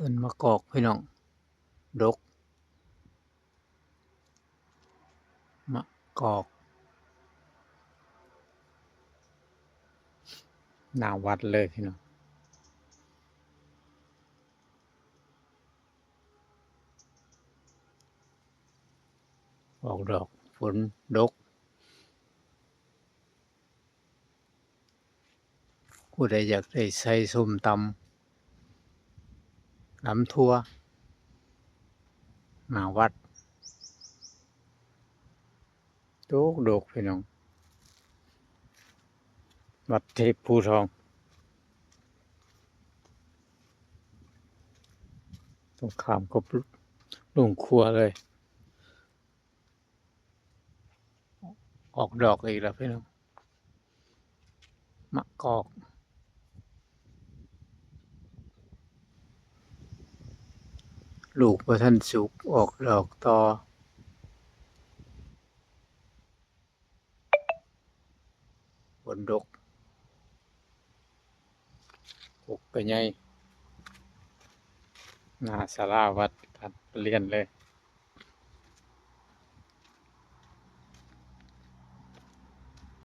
ຕົ້ນໝາກກອກພີ່ນ້ອງ ດົກ ໝາກກອກ ໜ້າວັດເລີຍພີ່ນ້ອງ. ອອກດອກ ຝົນດົກ. ຜູ້ໃດຢາກໄດ້ໃສ່ສົ້ມຕຳ ຕຳຖົ່ວ ໜ້າວັດ ດົກໆ ພີ່ນ້ອງ ວັດເທບພູທອງ ຕົງຂ້າມກັບໂຮງຄົວເລີຍ. ອອກດອກອີກແລ້ວພີ່ນ້ອງ ໝາກກອກ ລູກບໍ່ທັນສຸກ ອອກດອກຕໍ່. ຝົນດົກ ກົກກະໃຫຍ່ ໜ້າສາລາວັດ ຕັດລຽນເລີຍ.